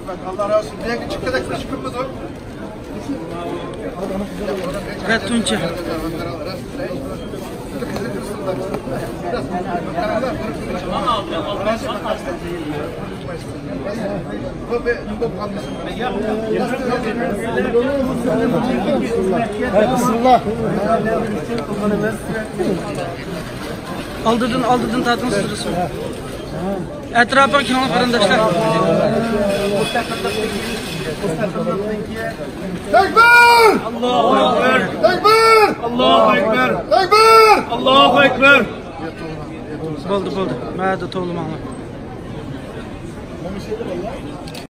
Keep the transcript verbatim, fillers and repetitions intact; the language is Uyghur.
رەھمەت، ئاللا رازى بولسۇن. بۇ يەرگە چىققىدەك بىر چىقىممىز ئۇ. رەت تۇنچە. بىسمىللا. ئالدىدىن، ئالدىدىن تارتىڭ سىز رەسىم. ئەتراپىغا كېلىڭلار قېرىنداشلار. تەكبىر! تەكبىر! تەكبىر! بولدى، بولدى. مەدە توۋلىماڭلار.